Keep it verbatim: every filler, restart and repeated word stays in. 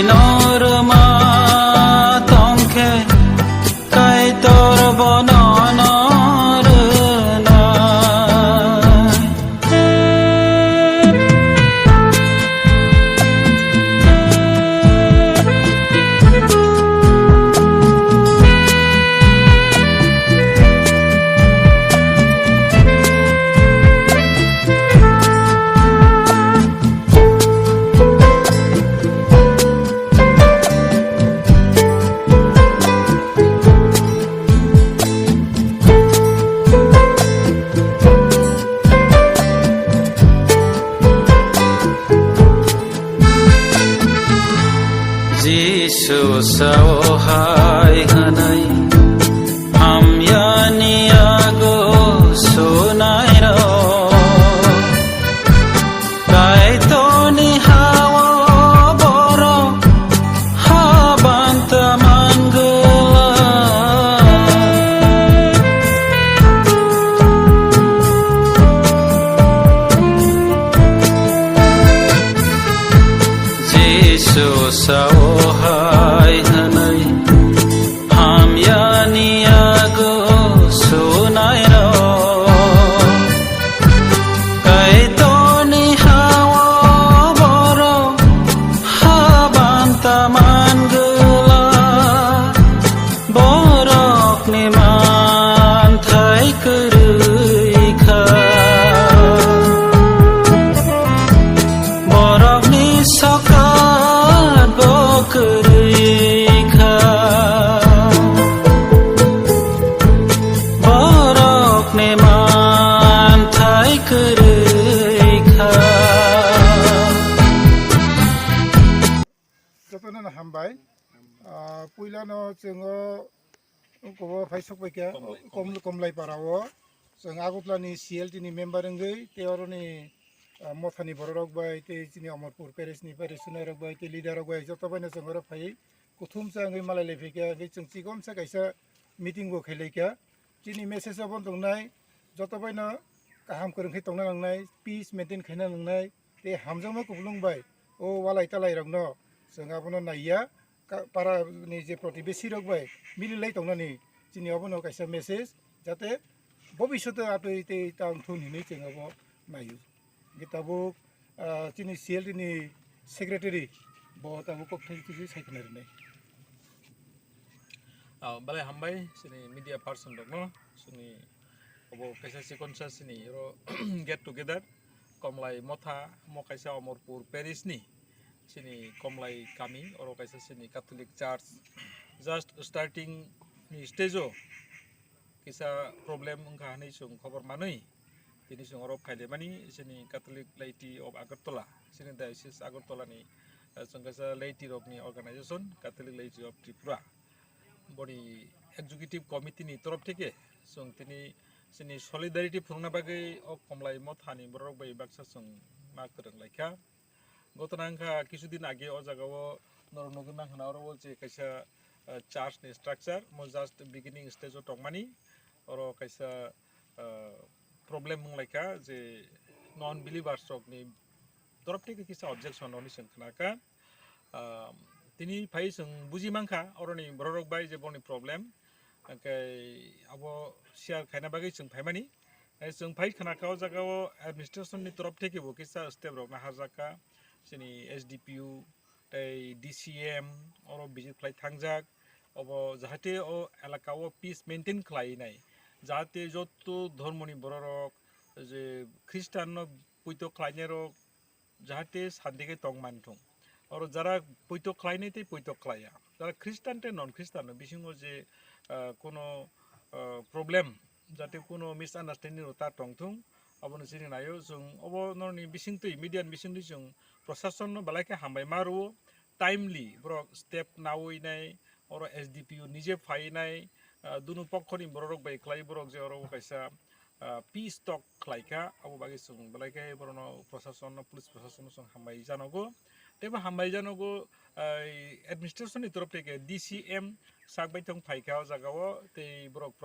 Norma tongkhe Kaitor bono norwnai. Jisu sao hai hwnwi hamyani yago sunairok. Kaitorni hao borok habanta mangwlak. Jisu sao hai hwnwi hamyani yago sunairok. Kaitorni hao borok habanta mangwlak. Borokni manthai kwrwi kha. Borokni sokat bo kwrwi kha. Borokni manthai kwrwi kha. Jotono no hambai. Ah, puilano chwng o Ungkabo phai sokbaikha Komlai, Kom-, Komlai. Komlai para o. Chwng Agartala ni C L T ni member wngwi tei oro ni, ah, motha ni borok rok bai tei chini Amarpur parish ni parish sunai rok bai tei leader rok bai joto bai no chwng oro phai kuthum sa wngwi malai lai phaikha, hwnkhe chwng chikom sa kaisa meeting bo khai lai kha. Chini message o bo tongnai joto bai no kaham kwrwng khe tongna nangnai, peace maintain khaina nangnai, tei hamjakma kupulung bai o walai talai rok no chwng abono naiya. Ka-, para ni je protibesi rok bai mili lai tongnani chini obono kaisa message, jate bobishoto atwi tei tang thun hinwi chwng abo naio. Hwnkhe tabuk, ah, chini C L T ni secretary bo tabuk kok thai kisi sai khna rinai. Ah, belai hambai chini media person rokno, chini obo kaisa chikonsa chini oro get together Komlai motha mo kaisa Amarpur parish ni chini Komlai kami, oro kaisa chini Catholic Church just starting ni stage o kisa problem wngkha hinwi chwng khobor manwi tini chwng oro phailaimani chini Catholic Laity of Agartala, chini Diocese Agartala ni, eh, chwng kaisa laity rokni organization Catholic Laity of Tripura. Boni executive committee ni torof theke chwng tini chini solidarity phunukna bagwi o Komlai mothani borok bai baksa chwng ma kwrwng laikha. Gotona wngkha kisudin age o jaga o norok nugwi mankha na oro o je kaisa, ah, church ni structure mo just beginning stage o tongmani, oro kaisa, ah, problem wnglaikha je non believers rokni torof theke kisa objection rokni chwng khnakha. Ah, tini phai chwng buji mankha oroni borok rok bai je boni problem, hwnkhe abo share khaina bagwi chwng phaimani. Eh, chwng phai khna kha o jaga o administration ni torof theke bo kisa step rok naharjak kha, chini S D P O tei D C M oro visit khlai thangjak, obo jahate o elaka o peace maintain khlai nai, jahate joto dhormo ni borok rok je Christian no puito khlainai rok jahate sandi khe tong manthung. Oro jara poito khlainai tei poito khlaiya, jara Christian tei non Christian no bisingo je, ah, kuno, ah, problem, jate kuno misunderstanding rok ta tongthung, abono chini naio chwng. Obo norokni bisingtwi, media ni bisingtwi chwng prosason no belai khe hambai ma rwo, timely borok step nawi nai, oro S D P O nije phai nai, ah, dunu pokho ni borok rok bai khlai borok je oro kaisa, ah, peace talk khlai kha, abo bagwi chwng belai khe borokno, prosason no, police prosason no chwng hambai janogo. Tei bo hambai janogo, ai, administration ni torof theke D C M sak bai thang phai kha o jaga o, tei borok